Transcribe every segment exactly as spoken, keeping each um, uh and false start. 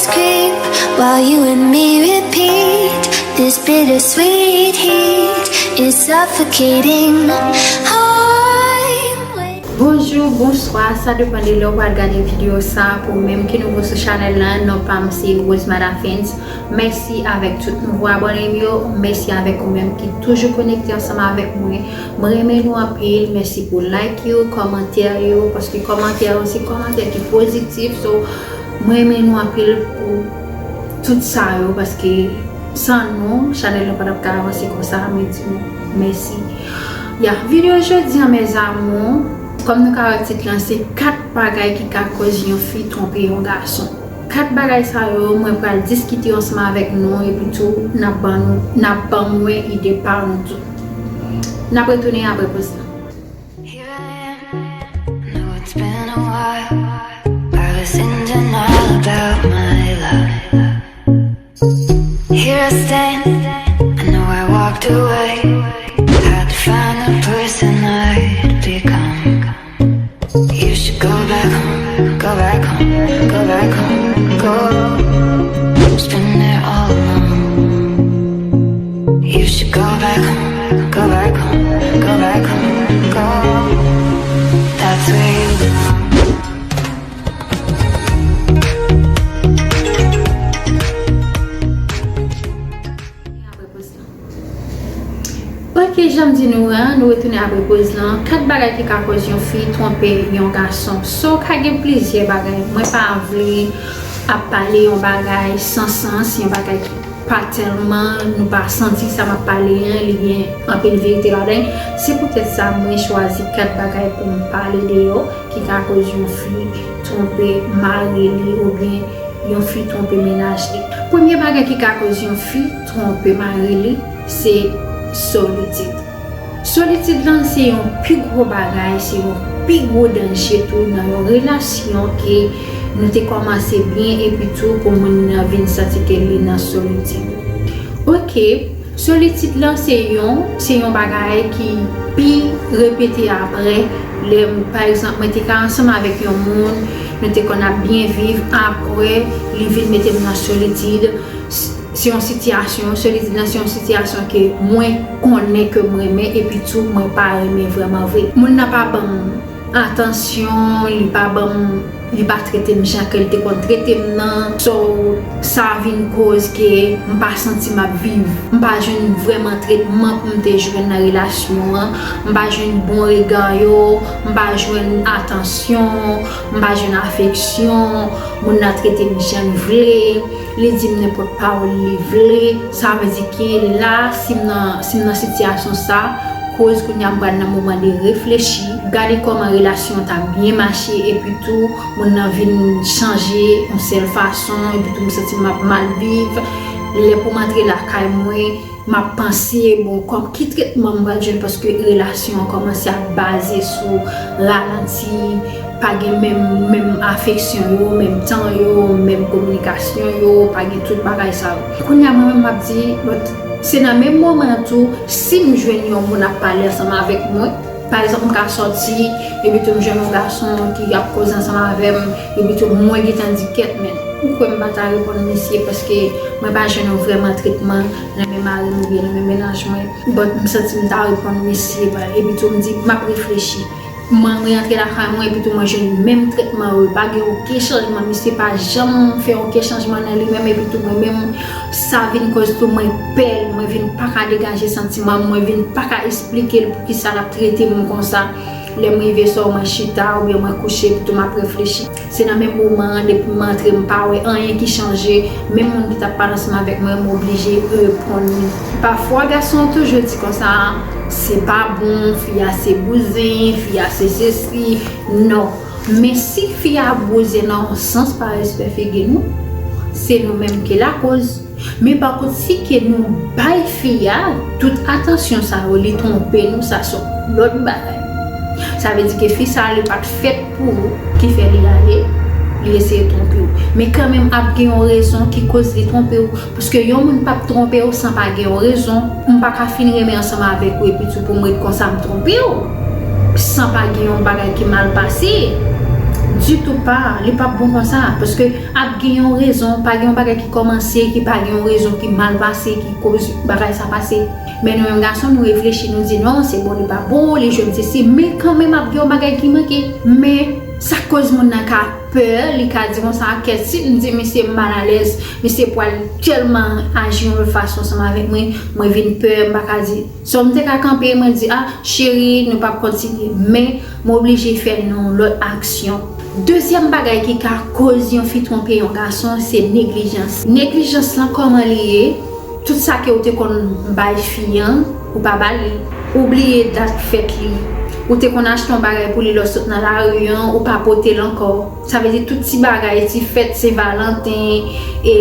Creep while you and me repeat this bittersweet heat is suffocating. I'm waiting. Bonjou, bonswa, sa depann de lè w pral gade videyo sa. Pou menm ki nouvo sou chanèl la, non pa m se Rosemada Fans. Mèsi avèk tout nouvo abòne m yo, mèsi avèk ou menm ki toujou konekte ansanm avèk mwen. Mwen renmen nou anpil, mèsi pou like yo, kòmantè yo, paske kòmantè yo se kòmantè ki pozitif. So, mwen renmen nou anpil pou tout sa yo, paske san nou, chanèl nou pa t ap ka avanse konsa, mwen di nou mèsi. Ya, videyo jodi an, mes amours, kòm nou ka wè tit lan, se kat bagay ki ka koz yon fi twonpe yon gason. Kat bagay sa yo, mwen pral diskite ansanm avèk nou, epi tou, n ap ban nou, n ap ban mwen ide pa nou tou. N ap retounen apre poz la. Here I am. Know it's been a while. I was in denial about my life. Here I stand. I know I walked away. Had to find the person I'd become. You should go back home, go back home, go back home, go. Just been there all along. You should go back home, go back home, go back home, go. That's where you belong. Ok, jan m di nou an, nou retounen apre poz lan. Kat bagay ki ka koz yon fi twonpe yon gason. So, ka gen plizyè bagay. Mwen pa vle ap pale yon bagay san sans, yon bagay ki pa tèlman, nou pa santi sa m ap pale an, li gen anpil verite ladan l. Se poutèt sa mwen chwazi kat bagay pou m pale de yo ki ka koz yon fi twonpe mari li oubyen yon fi twonpe mennaj li. Premye bagay ki ka koz yon fi twonpe mari li, se solitid. Solitid lan se yon pi gwo bagay, se yon pi gwo danje tou nan yon relasyon ke nou te kòmanse byen epi tou pou moun nan vin santi ke li nan solitid. Ok, solitid lan se yon, se yon bagay ki pi repete apre lè, pa egzanp, mwen te ka ansanm avèk yon moun, nou te konn ap byen viv, apre li vin mete m nan solitid. Se yon sitiyasyon, solitid lan se yon sitiyasyon ke mwen konnen ke m renmen epi tou mwen pa renmen vrèman vre. Moun nan pa ban m atansyon, li pa ban m, li pa trete m jan ke l te konn trete m nan. So, sa vin koz ke m pa santi m ap viv. M pa jwenn vrèman tretman pou m te jwenn nan relasyon an. M pa jwenn bon rega yo, m pa jwenn atansyon, m pa jwenn afeksyon. Moun nan trete m jan l vle. Li di m nenpòt pawòl li vle. Sa vle di ke la, si m nan, si m nan sitiyasyon sa, koz kounye a m pral nan moman de reflechi, gade kòman relasyon an ta byen mache, epi tou, moun nan vin chanje yon sèl fason, epi tou, m santi m ap mal viv. Lè pou m antre lakay mwen, m ap panse, bon, kòm ki tretman m pral jwenn, paske relasyon an kòmanse ap baze sou ralanti, pa gen menm, menm afeksyon yo, menm tan yo, menm kominikasyon yo, pa gen tout bagay sa yo. Kounye a mwen menm m ap di, but se nan menm moman an tou, si m jwenn yon moun ap pale ansanm avèk mwen, pa egzanp, m ka sòti, epi tou m jwenn yon gason ki ap koze ansanm avè m, epi tou mwen gentan di, kèt, men, ou kwè m pa ta reponn misye paske mwen pa jwenn yon vrèman tretman nan men mari m oubyen nan men mennaj mwen, but m santi m ta reponn misye, epi tou m di, m ap reflechi. Mwen, mwen rantre lakay mwen, epi tou mwen jwenn menm tretman yo. Pa gen okenn chanjman, misye pa janm fè okenn chanjman nan li menm, epi tou mwen menm, sa vin koz tou mwen pè l, mwen vin pa ka degaje santiman m, mwen vin pa ka esplike l poukisa l ap trete m konsa. Lè m rive sò, mwen chita oubyen mwen kouche, epi tou m ap reflechi. Se nan menm moman an, depi m antre, m pa wè anyen ki chanje. Menm moun ki t ap pale ansanm avèk mwen, m oblije reponn li. Pafwa, gason an toujou di konsa, se pa bon, fi a se bouzen, fi a se sesi. Non. Men si fi a bouzen nan yon sans pa respè figi nou, se nou menm ki lakoz. Men pakont, si ke nou bay fi a tout atansyon sa yo, li twonpe nou, sa se yon lòt bagay. Sa vle di ke fi sa a, li pa t fèt pou ou, ki fè li ale, li eseye twonpe w. Men kanmenm, ap gen yon rezon ki koz li twonpe w. Paske yon moun p ap twonpe w san pa gen yon rezon. M pa ka fin renmen ansanm avèk ou epi tou pou m ret konsa m twonpe w. San pa gen yon bagay ki mal pase. Ditou, Pa, li p ap bon konsa, paske ap gen yon rezon, pa gen yon bagay ki kòmanse, ki pa gen yon rezon ki mal pase, ki koz bagay sa pase. Men nou menm gason, nou reflechi, nou di, non, se bon, li pa bon, li jwenn sesi, men kanmenm ap gen yon bagay ki manke. Men sa koz moun nan ka pè, li ka di konsa, kèt, si m di misye malalèz, misye pral tèlman aji yon lòt fason ansanm avèk mwen, mwen vin pè, m pa ka di. So, m te ka kanpe, mwen di, ah, cheri, nou p ap kontinye. Men, m oblije fè yon lòt aksyon. Dezyèm bagay ki ka koz yon fi twonpe yon gason, se neglijans. Neglijans lan, kòman li ye? Tout sa ke ou te konn bay fi an, ou pa ba li. Ou bliye dat fèt li. Ou te konn achte yon bagay pou li lè w sot nan lari an, ou pa pote l ankò. Sa vle di tout ti bagay, ti fèt Sen Valanten, e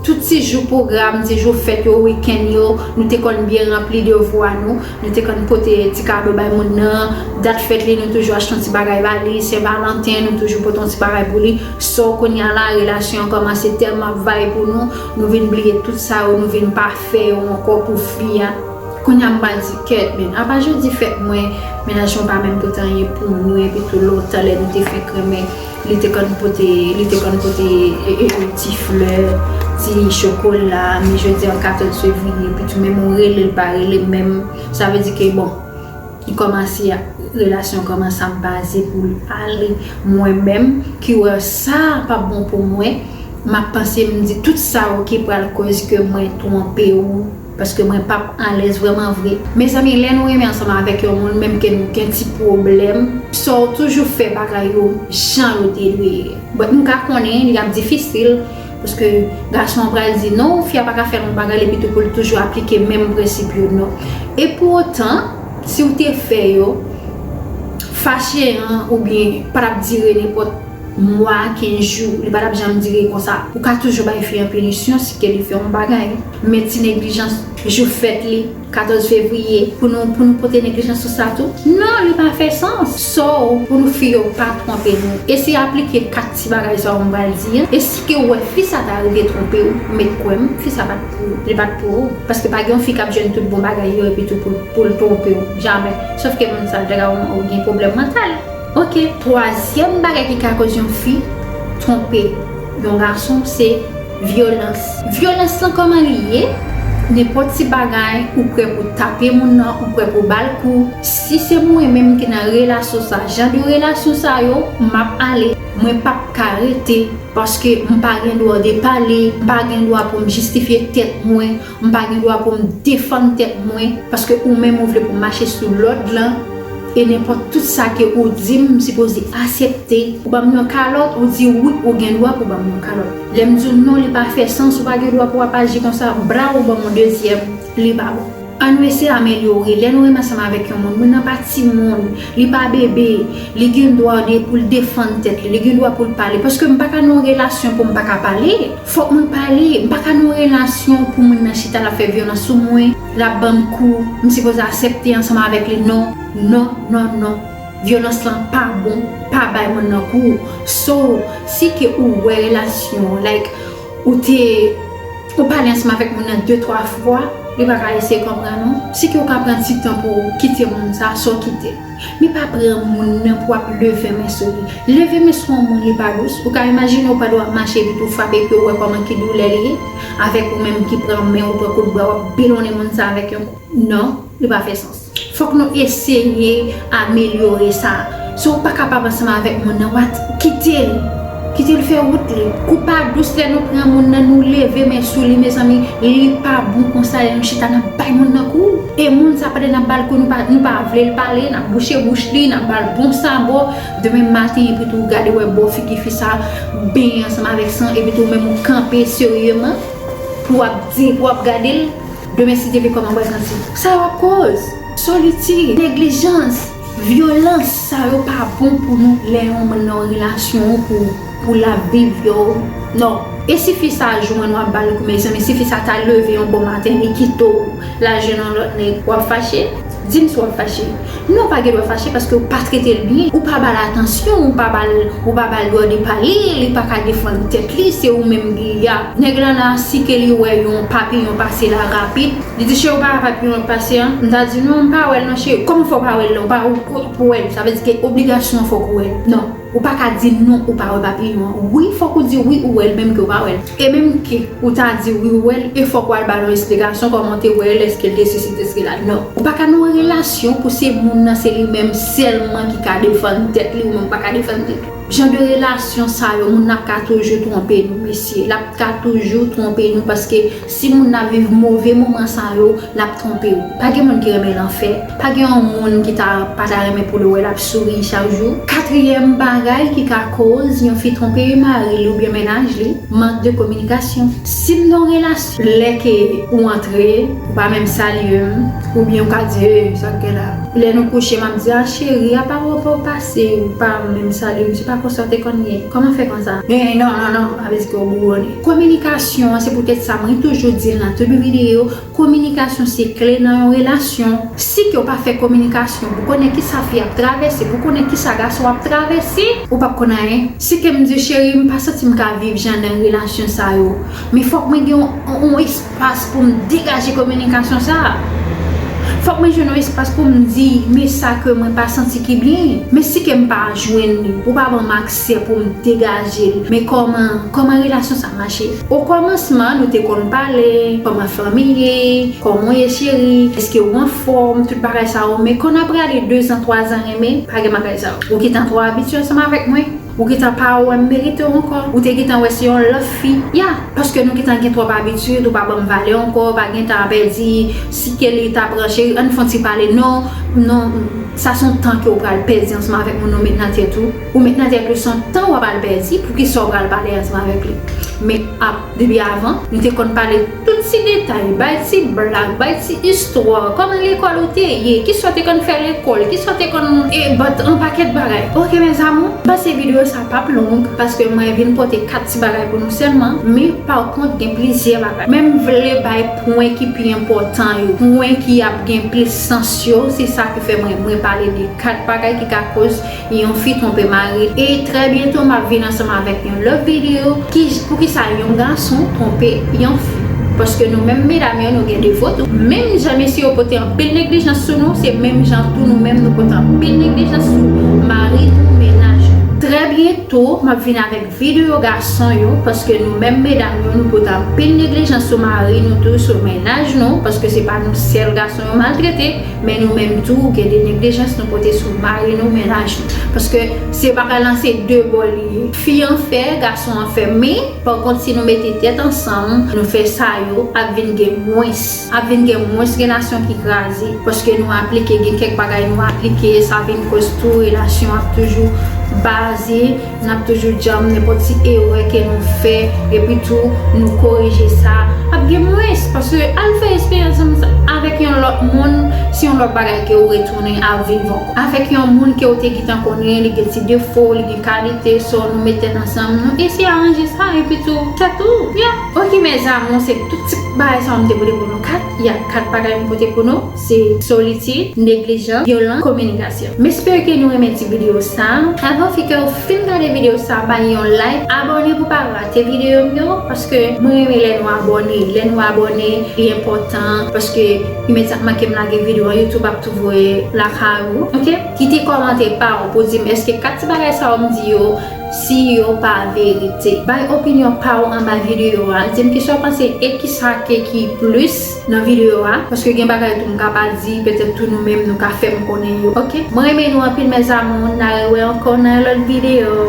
tout ti jou pwogram, ti jou fèt yo, wikenn yo, nou te konn byen ranpli devwa nou. Nou te konn pote ti kado bay moun nan. Dat fèt li, nou toujou achte yon ti bagay ba li. Sen Valanten, nou toujou pote yon ti bagay pou li. So, kounye a la, relasyon an kòmanse tèlman ap vay pou nou, nou vin bliye tout sa yo, nou vin pa fè yo ankò pou fi a. Kounye a, m pral di, kèt, men, apa jodi fèt mwen, mennaj mwen pa menm pote anyen pou mwen, epi tou lontan lè nou te fenk renmen, li te konn pote, li te konn pote, e, e, e, ti flè, ti chokola, men jodi an katòz fevriye, epi tou menm ou rele l pa rele menm, sa vle di ke, bon, li kòmanse, relasyon kòmanse ap baze pou l ale. Mwen menm, ki wè sa p ap bon pou mwen, m ap panse, m di tout sa yo ki pral koz ke mwen twonpe w, paske mwen p ap alèz vrèman vre. Mezanmi, lè nou renmen ansanm avèk yon moun, menm ke nou gen ti pwoblèm, sa w toujou fè bagay yo jan yo te dwe ye. But m ka konnen li ap difisil, paske gason an pral di non, fi a pa ka fè yon bagay, epi tou pou l toujou aplike menm prensip yo, non. E pou otan, si w te fè yo, fache an oubyen pa t ap dire nenpòt mwa, kenz jou, li pa t ap janm dire konsa. Ou ka toujou bay fi an pinisyon si ke li fè yon bagay. Men ti neglijans jou fèt li, katòz fevriye, pou nou, pou nou pote neglijans sou sa tou? Non, li pa fè sans. So, pou nou fi yo pa twonpe nou, eseye aplike kat ti bagay sa yo m pral di an. E si ke w wè fi sa ta rive twonpe w, met kwè m, fi sa pa t pou ou, li pa t pou ou. Paske pa gen yon fi k ap jwenn tout bon bagay yo epi tou pou, pou l twonpe w. Jamè. Sòf ke moun sa deja ou, ou gen pwoblèm mantal. Oke, twazyèm bagay ki ka koz yon fi twonpe yon gason, se vyolans. Vyolans lan kòman li ye? Nenpòt ti bagay, ou prè pou tape moun nan, ou prè pou ba l kou. Si se mwen menm ki nan relasyon sa, jan de relasyon sa yo, m ap ale. Mwen p ap ka rete, paske m pa gen dwa depale, m pa gen dwa pou m jistifye tèt mwen, m pa gen dwa pou m defann tèt mwen, paske ou menm ou vle pou m mache sou lòd lan, e nenpòt tout sa ke ou di m, m sipoze aksepte. Ou ban m yon kalòt, ou di wi, ou gen dwa pou ban m yon kalòt. Lè m di w non, li pa fè sans, ou pa gen dwa pou w ap aji konsa, bra ou ban m yon dezyèm, li pa bon. Ann nou eseye amelyore. Lè nou renmen ansanm avèk yon moun, moun nan pa timoun, li pa bebe, li gen dwa de, pou l defann tèt li, li gen dwa pou l pale. Paske m pa ka nan yon relasyon pou m pa ka pale. Fòk mwen pale. M pa ka nan yon relasyon pou moun nan chita l ap fè vyolans sou mwen, l ap ban m kou, m sipoze aksepte ansanm avèk li. Non, non, non, non. Vyolans lan pa bon, pa bay moun nan kou. So, si ke ou wè relasyon, like, ou te, ou pale ansanm avèk moun nan de, twa fwa, li pa ka eseye konprann ou. Si ke ou ka pran ti tan pou ou kite moun sa, so kite. Men pa pran moun nan pou ap leve men sou li. Leve men sou yon moun, li pa dous. Ou ka imajine ou pandan w ap mache epi tou frape pye w, wè kòman ki doulè li ye. Avèk ou menm ki pran men, ou pran kout bra, w ap belonnen moun sa avèk yon kou. Non, li pa fè sans. Fòk nou eseye amelyore sa. Si w pa kapab ansanm avèk moun nan, w a kite l. Kite l fè wout li. Kou pa dous lè nou pran moun nan, nou leve men sou li, mezanmi, li pa bon konsa lè nou chita n ap bay moun nan kou. E moun sa pandan n ap ba l kou, nou pa, nou pa vle l pale, n ap bouche bouch li, n ap ba l bon sabò. Demen maten, epi tou gade wè bò figi fi sa benyen ansanm avèk san, epi tou menm ou kanpe seryeman pou w ap di, pou w ap gade l. Demen si Dye vle kòman w pral santi? Sa yo ap koz solitid, neglijans, vyolans, sa yo pa bon pou nou lè yon moun nan yon relasyon pou, pou l ap viv yo. Non. E si fi sa jwenn w ap ba l kou, mezanmi, si fi sa ta leve yon bon maten, li kite w, l al jwenn yon lòt nèg, w ap fache? Di m si w ap fache. Non, ou pa gen dwa fache paske ou pa trete l byen, ou pa ba l atansyon, ou pa ba l, ou pa ba l dwa de pale, li pa ka defann tèt li, se ou menm ki a. Nèg la la, si ke li wè yon papiyon pase la rapid, li di, cheri, ou pa wè papiyon pase an? M ta di, non, m pa wè l non, cheri. Kòman fè w pa wè l la? Ou pa, ou, ou, ou wè l, sa vle di ke obligasyon fòk ou wè l. Non. Ou pa ka di non, ou pa wè papiyon an. Wi, fòk ou di wi, ou wè l, menm ke ou pa wè l. E menm ke ou ta di wi, ou wè l, e fòk ou al ba l yon esplikasyon kòman w te wè l, èske l te sesi, èske l te sela. Non. Ou pa ka nan yon relasyon pou se moun nan, se li menm sèlman ki ka defann tèt li, ou menm ou pa ka defann tèt ou. Jan de relasyon sa yo, moun nan ap ka toujou twonpe nou, mesye. L ap ka toujou twonpe nou, paske si moun nan ap viv move moman sa yo, l ap twonpe w. Pa gen moun ki renmen lanfè. Pa gen yon moun ki ta, pa ta renmen pou l wè l ap souri chak jou. Katriyèm bagay ki ka koz yon fi twonpe mari l oubyen mennaj li, mank de kominikasyon. Si m nan yon relasyon, lè ke ou antre, ou pa menm salye m, oubyen ou ka di, "Hey, sa k gen la?" Lè nou kouche, m ap di, "A, cheri, apa w pa w pase, ou pa menm salye m, se pa konsa w te konn ye? Kòman fè konsa?" "Eh, non, non, non," sa vle di ke w bouwonnen. Kominikasyon an, se poutèt sa mwen toujou di l nan tout videyo, kominikasyon se kle nan yon relasyon. Si ke w pa fè kominikasyon pou konnen kisa fi ap travèse, pou konnen kisa gason ap travèse, ou p ap konn anyen. Si ke m di, "Cheri, m pa santi m ka viv jan nan relasyon sa yo." Men fòk mwen gen yon, yon espas pou m degaje kominikasyon sa a. Fòk mwen jwenn yon espas pou m di, "Men sa ke mwen pa santi ki byen." Men si ke m pa jwenn li, ou pa ban m aksè pou m degaje l. Men kòman, kòman relasyon sa mache? Okòmansman, nou te konn pale, kòman fanmi ye, kòman w ye cheri, èske w anfòm, tout bagay sa yo. Men kon apre ale dezan, twazan renmen, pa gen bagay sa yo. Ou gentan twò abitye ansanm avèk mwen. Ou gentan pa wè m merite w ankò. Ou te gentan wè se yon lòt fi. Ya, paske nou gentan gen twòp abitid, ou pa ban m valè ankò, ou pa gentan pèdi, si ke li ta pran cheri, ann fè yon ti pale. Non, non, sa se yon tan ke w pral pèdi ansanm avèk moun ou met nan tèt ou. Ou met nan tèt ou se yon tan w ap al pèdi, poukisa w pral pale ansanm avèk li? Men ap, depi avan, nou te konn pale tout ti detay, bay ti blag, bay ti istwa, kòman lekòl ou te ye, kisa w te konn fè lekòl, kisa w te konn, e, bat yon pakèt bagay. Oke, mes amours, m panse videyo sa p ap long, paske mwen vin pote kat ti bagay pou nou sèlman, men pa kont gen plizyè bagay. Men m vle bay pwen ki pi enpòtan yo, pwen ki ap gen plis sans yo, se sa ki fè mwen, mwen pale de kat bagay ki ka koz yon fi twonpe mari l. E trè byento, m ap vin ansanm avèk yon lòt videyo. Ki, poukisa yon gason twonpe yon fi? Paske nou menm medam yo, nou gen defo tou. Menm jan mesye yo pote anpil neglijans sou nou, se menm jan tou nou menm nou pote anpil neglijans sou mari nou, mennaj nou. Trè byento, m ap vin avèk videyo gason yo, paske nou menm medam yo, nou pote anpil neglijans sou mari nou tou, sou mennaj nou, paske se pa nou sèl gason yo maltrete, men nou menm tou, gen de neglijans nou pote sou mari nou, mennaj nou. Paske se bagay lan se de bò li ye. Fi an fè, gason an fè, men pa kont, si nou mete tèt ansanm, nou fè sa yo, ap vin gen mwens. Ap vin gen mwens relasyon ki kraze. Paske nou aplike, gen kèk bagay nou aplike, sa vin koz tou relasyon ap toujou baze, n ap toujou djanm, nenpòt ti erè ke nou fè, epi tou nou korije sa, ap gen mwens. Paske al fè esperyans ansanm avèk yon lòt moun, se yon lòt bagay ke ou retounen ap viv ankò. Avèk yon moun ke ou te gentan konnen, li gen ti defo, li gen kalite, so nou met tèt ansanm, nou eseye aranje sa, epi tou, se tou, ya. Oke, mes amours, se tout ti bagay sa yo m te pote pou nou kat, ya, kat bagay m pote pou nou, se solitid, neglijans, vyolans, kominikasyon. M espere ke nou renmen ti videyo sa. Avan fi ke w fin gade videyo sa, bay yon like, abòne pou pa rate videyo m yo, paske mwen renmen lè nou abòne. Lè nou abòne, li enpòtan, paske imedyatman ke m lage videyo an, YouTube ap tou voye lakay ou. Oke? Kite kòmantè pa w pou di m èske kat ti bagay sa yo m di yo, si yo pa verite. Bay opinyon pa w anba videyo a. Di m kisa w panse e kisa ke ki plis nan videyo a. Paske gen bagay tou m ka pa di, petèt tou nou menm nou ka fè m konnen yo. Oke? Mwen renmen nou anpil, mes amours. N a rewè ankò nan yon lòt videyo.